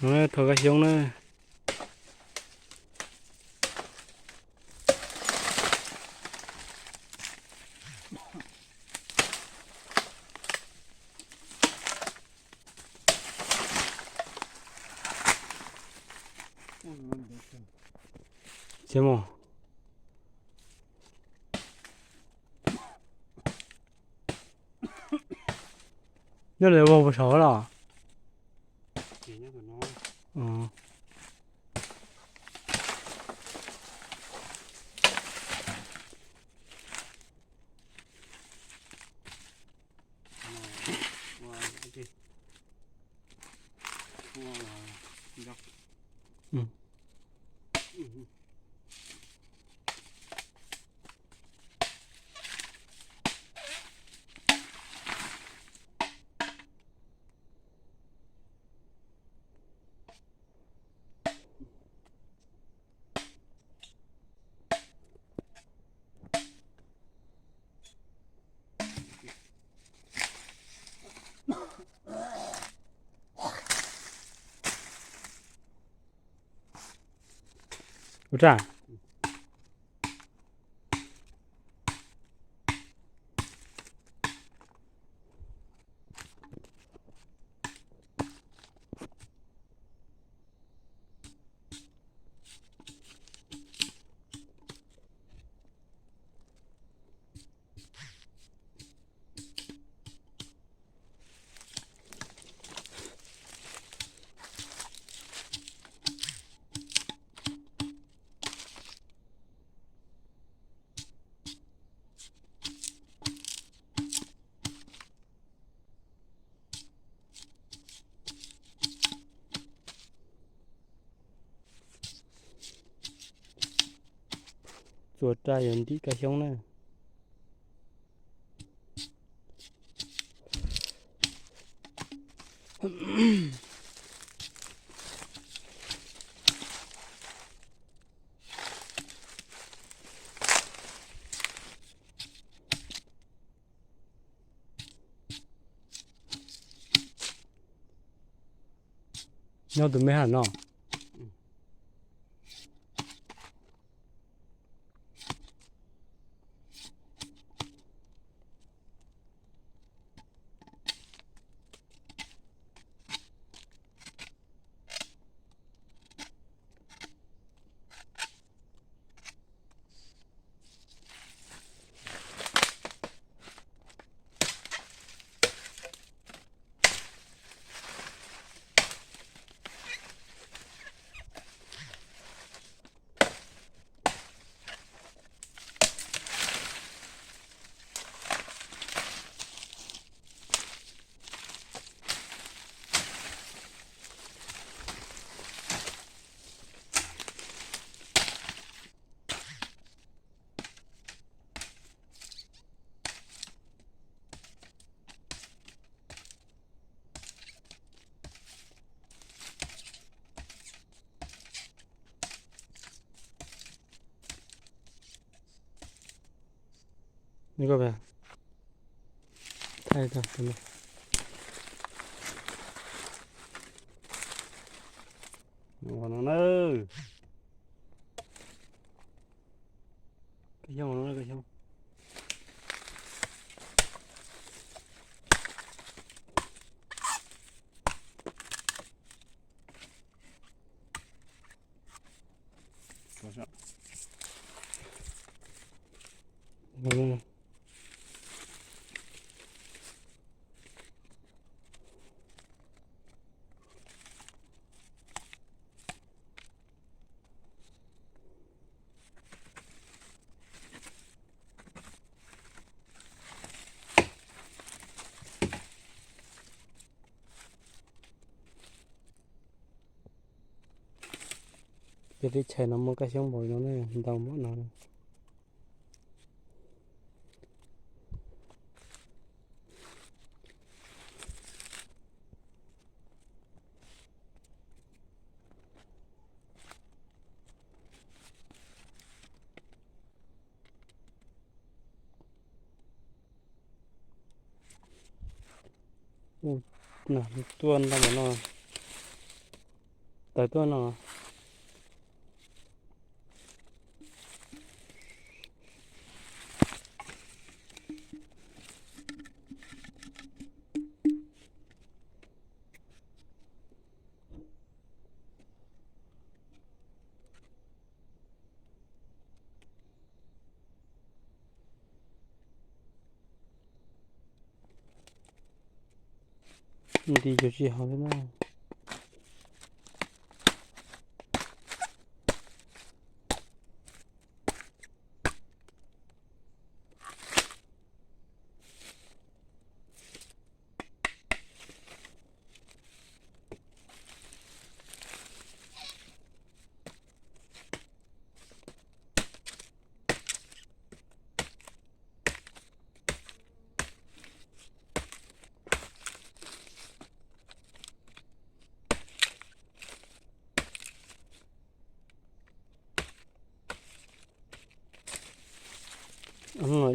Thov kab xyoob na. Tsis mus. Nyob lawv vau puas saud los? Ua tsaug. Txua raj yuav ntim kab xyoob na. Nyob tus me hab no. Peb teb chaws no muaj kab xyoob npaum no ne, ntau npaum no. Ua, tuaj ntau npaum no. Tawm tuaj no. Nti cov tsis haus li na.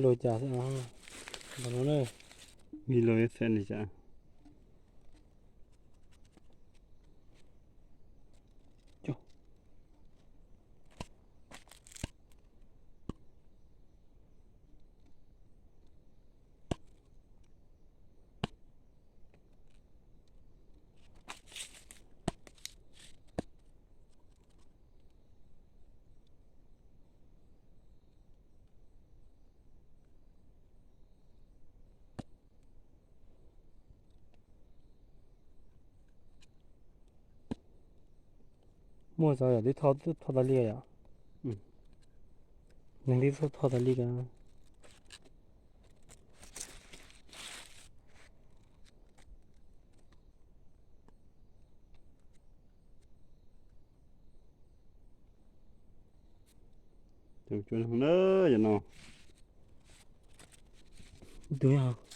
Lus cas no, li lus xees li cas. Muaj zog yom, twb thoj tas li yom. Neeg twb thoj tas li ko. Cov no, tus